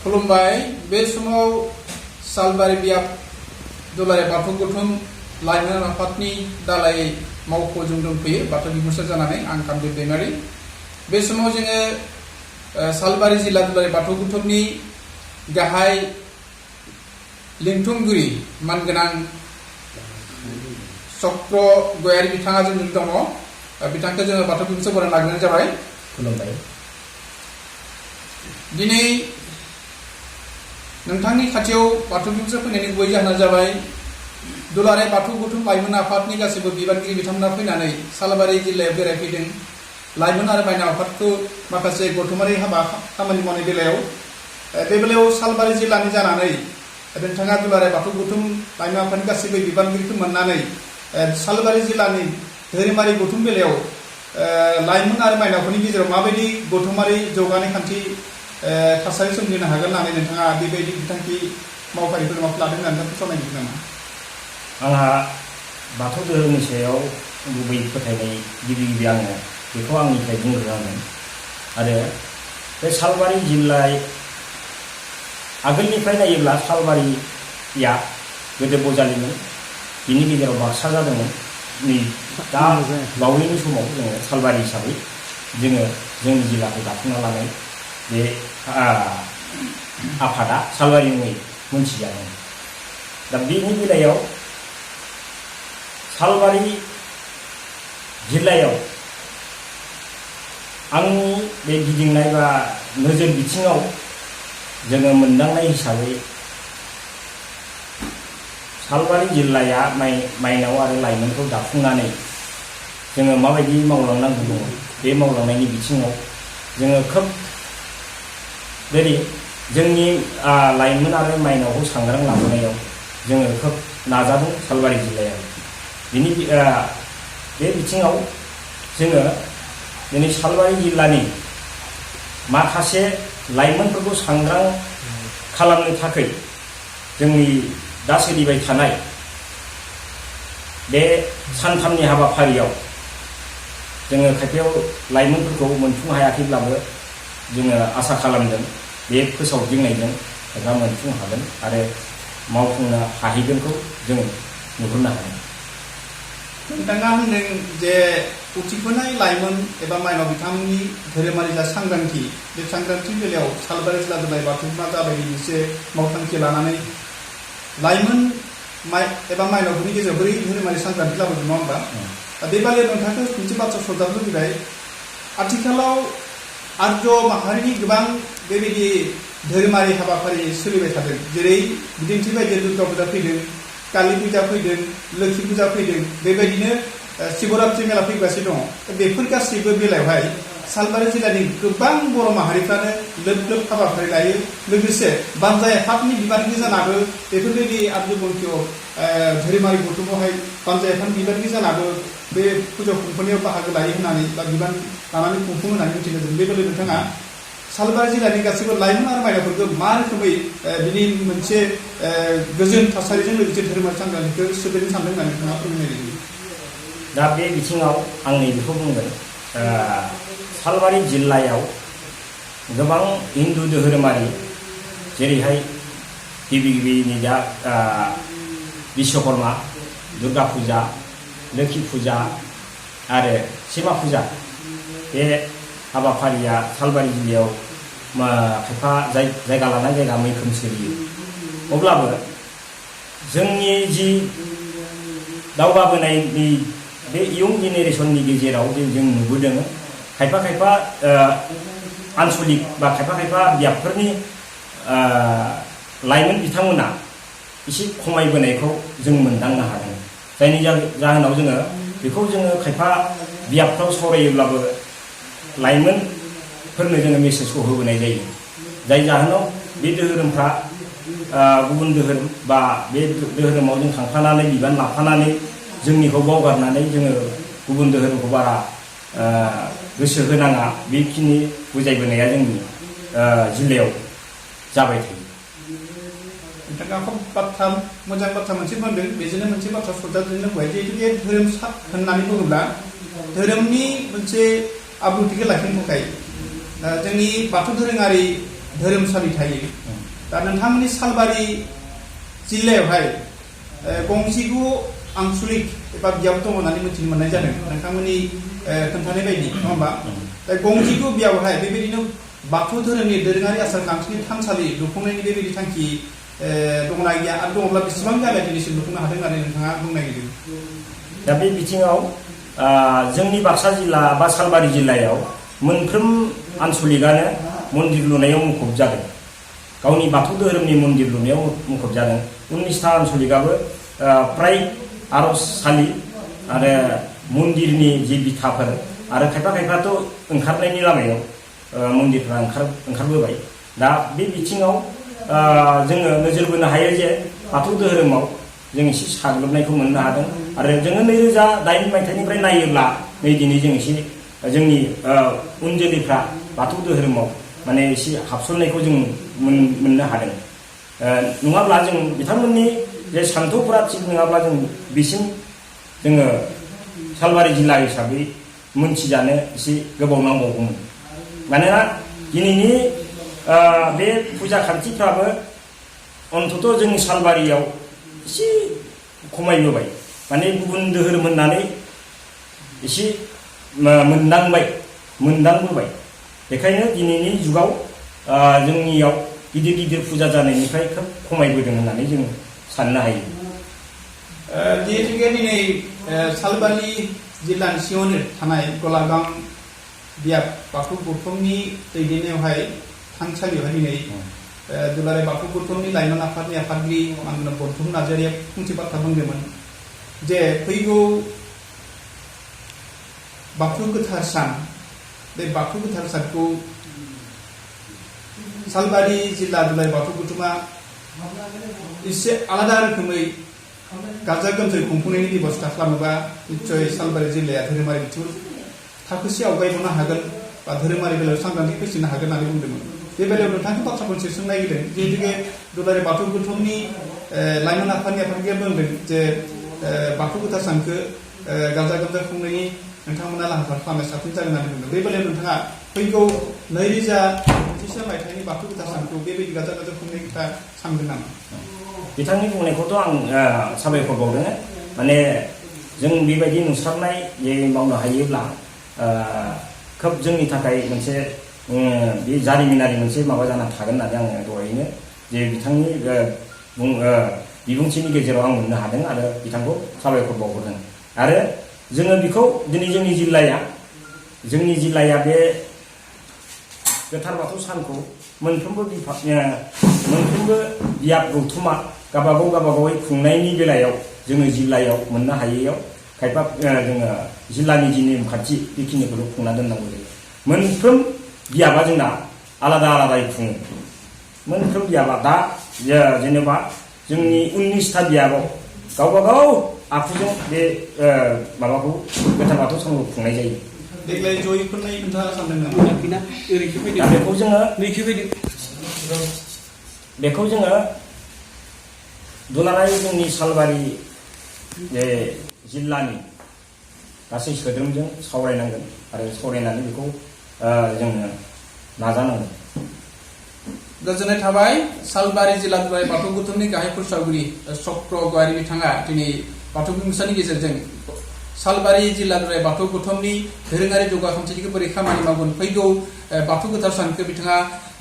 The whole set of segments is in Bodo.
खुलुमबाय बे समाव सालबारि बियाब दुलाराय बाथौ गौथुम लाइमोन आफादनि दालाय मावख'जों दंफैयो बाथौ बिमुरसार जानानै आं कामदेब दैमारि बे समाव जोङो सालबारि जिल्ला दुलाराय बाथौ गौथुमनि गाहाय लिंथुमगिरि मानगोनां चक्र गयारि बिथाङा जोंजों दङ बिथांखौ जोङो बाथौ बिमुरसार बरायना लाग्रोनाय जाबाय। खुलुमबाय। दिनै नोंथांनि खाथियाव बाथौ बिमुरसार फैनायनि गुबै जाहोना जाबाय दुलाराय बाथौ गौथुम लाइमोन आफादनि गासैबो बिबानगिरि बिथांमोना फैनानै सालबारि जिल्लायाव बेरायफैदों। लाइमोन आरो माइनाव आफादखौ माखासे गौथुमारि हाबा खामानि मावनाय बेलायाव बे बेलायाव सालबारि जिल्लानि जानानै नोंथाङा दुलाराय बाथौ गौथुम लाइमोन आफादनि गासैबो बिबानगिरिखौ मोननानै सालबारि जिल्लानि धोरोमारि गौथुम बेलायाव लाइमोन आरो माइनावफोरनि गेजेराव माबायदि गौथुमारि जौगानाय खान्थि थासारि सोमजिनो हागोन होननानै नोंथाङा बेबायदि बिथांखि मावफारिफोर माखौ लादों होननानै फोसावनाय नामा? आंहा बाथौ धोरोमनि सायाव गुबै फोथायनाय गिबि आङो बेखौ आंनिफ्राय बुंग्रोनांगोन आरो बे सालबारि जिल्लाया आगोलनिफ्राय नायोब्ला सालबारिया गोदो बजालिमोन बिनि गेजेराव बाक्सा जादोंमोन। नै दा बावैनि समाव जोङो सालबारि हिसाबै जोङो जोंनि जिल्लाखौ दाफुंना लानाय बे आफादा सालबारि मुङै मोनथिजादों। दा बेनि बेलायाव सालबारि जिल्लायाव आंनि बे गिदिंनाय बा नोजोर बिथिङाव जोङो मोनदांनाय हिसाबै सालबारि जिल्लाया माइनाव आरो लाइमोनखौ दाफुंनानै जोङो माबायदि मावलांनांगौ दङ बे मावलांनायनि बिथिङाव जोङो खोब जेरै जोंनि लाइमोन आरो माइनावखौ सांग्रां लाबोनायाव जोङो खोब नाजादों सालबारि जिल्लायाव। बिनि बे बिथिङाव जोङो दिनै सालबारि जिल्लानि माखासे लाइमोनफोरखौ सांग्रां खालामनो थाखाय जोंनि दा सोलिबाय थानाय बे सानथामनि हाबाफारियाव जोङो खायफायाव लाइमोनफोरखौ मोनफुंनो हायाखैब्लाबो जोङो आसा खालामदों बे फोसावदिंनायजों एबा मोनफुंनो हागोन आरो मावफुंनो हाहैगोनखौ जों नुहुरनो हागोन। नोंथाङा होनदों जे उथिफुनाय लाइमोन एबा माइनाव बिथांमोननि धोरोमारि जा सांग्रांथि बे सांग्रांथि बेलायाव सालबारि जिल्ला दुलाराय बाथौआ जाबायदि मोनसे मावथांखि लानानै लाइमोन एबा माइनावफोरनि गेजेराव बोरै धोरोमारि सांग्रांथि लाबोदों नङा होमबा? दा बे बेलायाव नोंथांखौ मोनसे बाथ्रा सरजाबनो लुबैबाय। आथिखालाव आर्य माहारिनि गोबां बेबायदि धोरोमारि हाबाफारि सोलिबाय थादों। जेरै बिदिन्थि बायदि दुर्गा फुजा फैदों, कालि फुजा फैदों, लोखि फुजा फैदों, बेबायदिनो शिवरात्रि मेला फैगासिनो दङ। बेफोर गासैबो बेलायावहाय सालबारि जिल्लानि गोबां बर' माहारिफ्रानो लोब लोब हाबाफारि लायो। लोगोसे बानजाय आफादनि बिबानगिरि जानाबो बेफोरबायदि आर्यबंशीय धोरोमारि गौथुमावहाय बानजाय आफादनि बिबानगिरि जानाबो बे फुजा खुंफुंनायाव बाहागो लायो होननानै बा बिबान लानानै खुंफुं होननानै मिथिनो मोनदों। बे बेलायाव नोंथाङा सालबारि जिल्लानि गासैबो लाइमोन आरो माइनावफोरखौ मा रोखोमै बिनि मोनसे गोजोन थासारिजों लोगोसे धोरोमारि सांग्रांथिखौ सोदेरनो सानदों होननानै नोंथाङा फोरमायनाय जायो। दा बे बिथिङाव आं नैबेखौ बुंगोन सालबारि जिल्लायाव गोबां हिन्दु धोरोमारि जेरैहाय गिबिनि दा बिश्वकर्मा, दुर्गा फुजा, लोखि फुजा आरो सिमा फुजा बे हाबाफारिया सालबारि जिल्लायाव खायफा जायगा लानाय जायगा मैखोम सोलियो। अब्लाबो जोंनि जि दावगाबोनायनि बे इयुन जेनेरेसननि गेजेराव जों नुबोदों खायफा आनसलिक बा खायफा बियाबफोरनि लाइमोन बिथांमोना एसे खमायबोनायखौ जों मोनदांनो हादों। जायनि जाहोनाव बेखौ जोङो खायफा बियाबफ्राव सावरायोब्लाबो लाइमोनफोरनो जोङो मेसेजखौ होबोनाय जायो। जाय जाहोनाव बे धोरोमफ्रा गुबुन धोरोम बा बे धोरोमाव जों थांफानानै बिबान लाफानानै जोंनिखौ बावगारनानै जोङो गुबुन धोरोमखौ बारा गोसो होनाङा बेखिनि बुजायबोनाया जोंनि जिल्लायाव जाबाय थायो। नोंथाङा मोजां बाथ्रा मोनसे बुंदों। बेजोंनो मोनसे बाथ्रा सरजाबदेरनो लुबैबाय जिहेतु बे धोरोम होननानै बुङोब्ला धोरोमनि मोनसे आब्रुथिखौ लाखिनो थाखाय जोंनि बाथौ दोरोङारि धोरोमसालि थायो। दा नोंथांमोननि सालबारि जिल्लायावहाय गंजिगु आंचलिक एबा बियाब दङ होननानै मिथिनो मोननाय जादों नोंथांमोननि खोन्थानाय बायदि नङा होमबा दा गंजिगु बियावहाय बेबायदिनो बाथौ धोरोमनि दोरोङारि आसार खान्थिनि थानसालि लुफुंनायनि बेबायदि थांखि दंना गैया आरो दङब्ला बेसेबां जायगा दिनैसिम लुफुंनो हादों होननानै नोंथाङा बुंनो नागिरदों दा बे बिथिङाव जोंनि बाक्सा जिल्ला बा सालबारि जिल्लायाव मोनफ्रोम आनसलिकआनो मन्दिर लुनायाव मुखुब जादों गावनि बाथौ धोरोमनि मन्दिर लुनायाव मुखुब जादों 19टा आनसलिकआबो फ्राय आर'जसालि आरो मन्दिरनि जि बिथाफोर आरो खायफा खायफाथ' ओंखारनायनि लामायाव मन्दिरफ्रा ओंखारबोबाय दा बे बिथिङाव जोङो नोजोर बोनो हायो जे बाथौ धोरोमाव जों एसे साग्लोबनायखौ मोननो हादों आरो जोङो 2008 मायथाइनिफ्राय नायोब्ला नै दिनै जों एसे जोंनि उन जोलैफ्रा बाथौ धोरोमाव माने एसे हाबसननायखौ जों मोननो हादों नङाब्ला जों बिथांमोननि जे सान्थौफोरा थिग नङाब्ला जों बिसिम जोङो सालबारि जिल्ला हिसाबै मोनथिजानो एसे गोबाव नांबावगौमोन मानोना दिनैनि बे फुजा खान्थिफ्राबो अन्तत' जोंनि सालबारियाव एसे खमायबोबाय माने गुबुन धोरोम होननानै एसे मोनदांबोबाय बेखायनो दिनैनि जुगाव जोंनियाव गिदिर गिदिर फुजा जानायनिफ्राय खोब खमायबोदों होननानै जों साननो हायो जिहेतुके दिनै सालबारि जिल्लानि सिङावनो थानाय गलागां बियाब बाथौ गौथुमनि दैदेननायावहाय थानसालियावहाय दिनै दुलाराय बाथौ गौथुमनि लाइमोन आफादनि आफादगिरि मानगोनां बन्धु नार्जारिया फंसे बाथ्रा बुंदोंमोन जे फैगौ बाथौ गोथार सान बे बाथौ गोथार सानखौ सालबारि जिल्ला दुलाराय बाथौ गौथुमा एसे आलादा रोखोमै गाजा गोमजायै खुंफुंनायनि बेबस्था खालामोबा निस्सय सालबारि जिल्लाया धोरोमारि बिथिङाव थाखोसे आवगायबावनो हागोन बा धोरोमारि बेलायाव सांग्रांथि फैसिननो हागोन होननानै बुंदोंमोन बे बेलायाव नोंथांनि बाथ्रा मोनसे सोंनो नागिरदों जिहेतुके दुलाराय बाथौ गौथुमनि लाइमोन आफादनि आफादगिरिया बुंदों जे बाथौ गोथार सानखौ गाजा गोमजा खुंनायनि नोंथांमोना लाहार फाहार खालामनाय साबसिन जागोन होननानै बुंदों बे बेलायाव नोंथाङा फैगौ 2021 मायथाइनि बाथौ गोथार सानखौ बेबायदि गाजा गोमजा खुंनायनि खोथा सानदों नामा बिथांनि बुंनायखौथ' आं साबायखर बावदों माने जों बेबायदि नुसारनाय जे मावनो हायोब्ला खोब जोंनि थाखाय मोनसे बे जारिमिनारि मोनसे माबा जाना थागोन होननानै आङो दहायनो जे बिथांनि बिबुंथिनि गेजेराव आं मोननो हादों आरो बिथांखौ साबायखर बावहरदों आरो जोङो बेखौ दिनै जोंनि जिल्लाया बे गोथार बाथौ सानखौ मोनफ्रोमबो बियाब गौथुमा गावबागावै खुंनायनि बेलायाव जोङो जिल्लायाव मोननो हायैयाव खायफा जोङो जिल्लानि जि नेमखान्थि बेखिनिखौल' खुंना दोननांगौ जायो मोनफ्रोम बियाबा जोंना आलादा आलादायै खुङो मोनफ्रोम बियाबा दा जेनेबा जोंनि 19टा बियाबाव गावबागाव आखुजों बे माबाखौ गोथार बाथौ सानखौ खुंनाय जायो देग्लाय जयफोरनाय नोंथाङा सानदों नामा दा बेखौ जोङो दुलाराय जोंनि सालबारि जिल्लानि गासै सोद्रोमजों सावरायनांगोन आरो सावरायनानै बेखौ जोङो नाजानांगोन गोजोननाय थाबाय सालबारि जिल्ला दुलाराय बाथौ गौथुमनि गाहाय फोसावगिरि चक्र गयारि बिथाङा दिनै बाथौ बिमुंसानि गेजेरजों सालबारि जिल्ला दुलाराय बाथौ गौथुमनि दोरोङारि जौगाखांथिखौ बोरै खामानि मावगोन फैगौ बाथौ गोथार सानखौ बिथाङा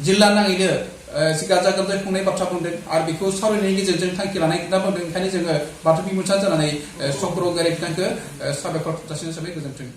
जिल्ला नाङैनो गाजा गोमजायै खुंनाय बाथ्रा बुंदों आरो बेखौ सावरायनायनि गेजेरजों थांखि लानाय खोथा बुंदों ओंखायनो जोङो बाथौ बिमुंसा जानानै चक्र गयारि बिथांखौ साबायखर जासिनाय जाबाय गोजोन्थों।